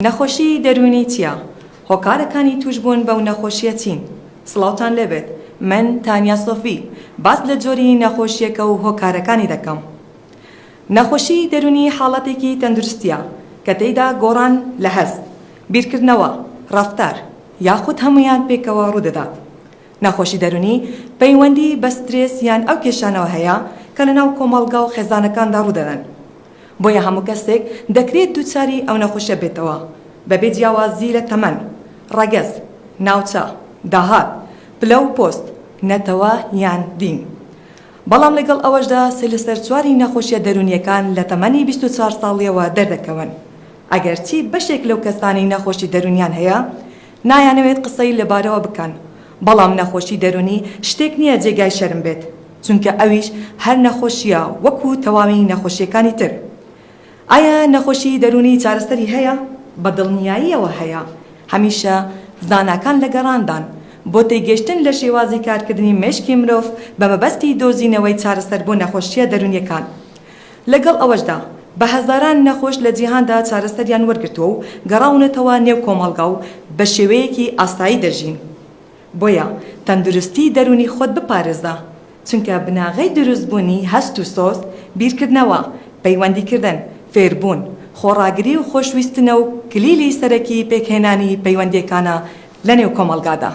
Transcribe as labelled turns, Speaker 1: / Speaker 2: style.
Speaker 1: نەخۆشیی دەروونی چییە؟ هۆکارەکانی تووشبوون بەو نەخۆشییە چین؟ سڵاوتان لێبێت، من تانیا سۆفی، باس لە جۆری نەخۆشییەکە و هۆکارەکانی دەکەم. نەخۆشیی دەروونی حاڵەتێکی تەندروستییە کە تێیدا گۆڕان لە هەست، بیرکردنەوە، ڕەفتار، یاخود هەموویان پێکەوە ڕوودەدات. نەخۆشی دەروونی پەیوەندی بە سترێس یان ئەو کێشانەوە هەیە کە لەناو کۆمەڵگا و خێزانەکاندا ڕوودەدەن. بۆیە هەموو کەسێک دەکرێت دووچاری ئەو نەخۆشیە بێتەوە بەبێ جیاوازی لە تەمەن، ڕەگەز، ناوچە، داهات، پلە و پۆست، نەتەوە یان دین. بەڵام لەگەڵ ئەوەشدا سێ لەسەر چواری نەخۆشیە دەروونیەکان لە تەمەنی 24 ساڵیەوە دەردەکەون. ئەگەرچی بەشێک لەو کەسانەی نەخۆشی دەروونیان هەیە نایانەوێت قسەی لەبارەوە بکەن، بەڵام نەخۆشی دەروونی شتێک نییە جێگای شەرم بێت، چونکە ئەویش هەر نەخۆشییە وەکو تەواوی نەخۆشییەکانی تر. ئایا نەخۆشی دەروونی چارەسەری هەیە؟ بە دڵنیاییەوە هەیە. هەمیشە زاناکان لە گەڕاندان بۆ تێگەیشتن لە شێوازی کارکردنی مێشکی مرۆڤ بە مەبەستی دۆزینەوەی چارەسەر بۆ نەخۆشییە دەروونییەکان. لەگەڵ ئەوەشدا بە هەزاران نەخۆش لە جیهاندا چارەسەریان وەرگرتووە و گەڕاونەتەوە نێو کۆمەڵگا و بە شێوەیەکی ئاسایی دەژین. بۆیە تەندروستی دەروونی خۆت بپارێزە، چونکە بناغەی دروستبوونی هەست و سۆز، بیرکردنەوە، پەیوەندیکردن، فێربوون، خۆڕاگری و خۆشویستنە و کلیلی سەرەکی پێکهێنانی پەیوەندییەکانە لەنێو کۆمەڵگادا.